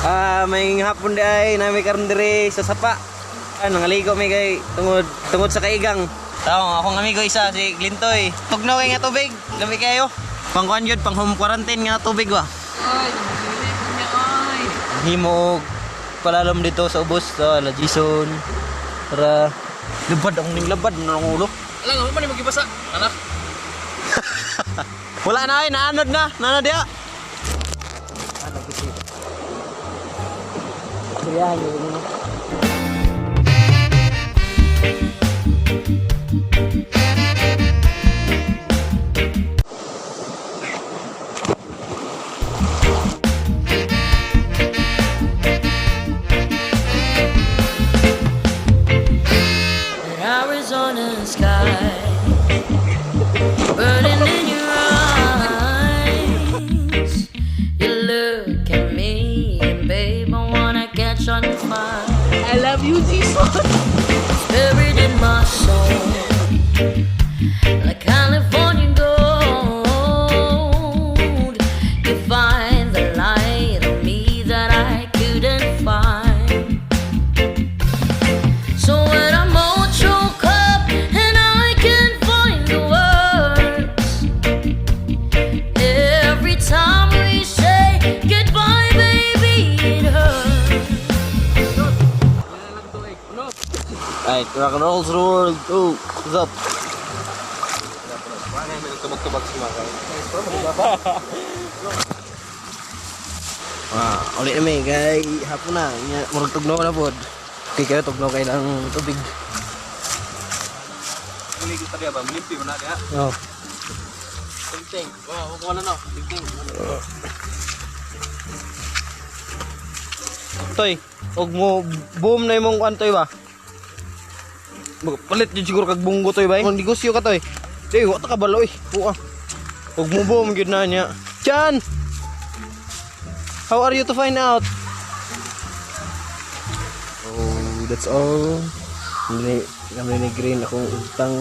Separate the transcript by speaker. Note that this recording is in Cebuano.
Speaker 1: Ah, may hapon di ay nami karon diri sa sapa. Ah, nangaligo mi kay tungod tungod sa kaigang. Tao, akong amigo isa si Glintoy. Tugnaw kay nga tubig, lami kayo. Pangkuan yun, pang home quarantine nga tubig wa.
Speaker 2: Ay, nagsilip niya ay.
Speaker 1: Himo og palalom dito sa ubos sa La Jason. Para labad ang ning labad ng ulo.
Speaker 2: Alam nga, man magibasa. Anak.
Speaker 1: Wala na ay, naanod na, naanod ya.
Speaker 3: Arizona sky burning in your eyes. You look at me, and babe, I wanna catch on fire.
Speaker 2: I love you, Jesus.
Speaker 3: It's buried in my soul, like California gold. You find the light in me that I couldn't find. So when I'm all choked up and I can't find the words, every time we say goodbye, baby, it hurts.
Speaker 1: Ay, rock and roll to the world. Oh, what's up? Ah, ulit na may kay hapon na. Nya, murag tugnaw na pod. Kay kayo tugnaw kay ng tubig.
Speaker 2: Maligo ta ba? Malimpi mo na diha.
Speaker 1: Oh.
Speaker 2: Tingting. Wow, wala na. Tingting.
Speaker 1: Toy, og mo boom na imong kuan toy ba? Palit jud siguro kag bunggo toy bay. Kung negosyo ka toy. Di wa ta kabalo eh. Buwa. Og mo boom gyud na niya. Chan. How are you to find out? Oh, that's all. Kami ni Green akong utang.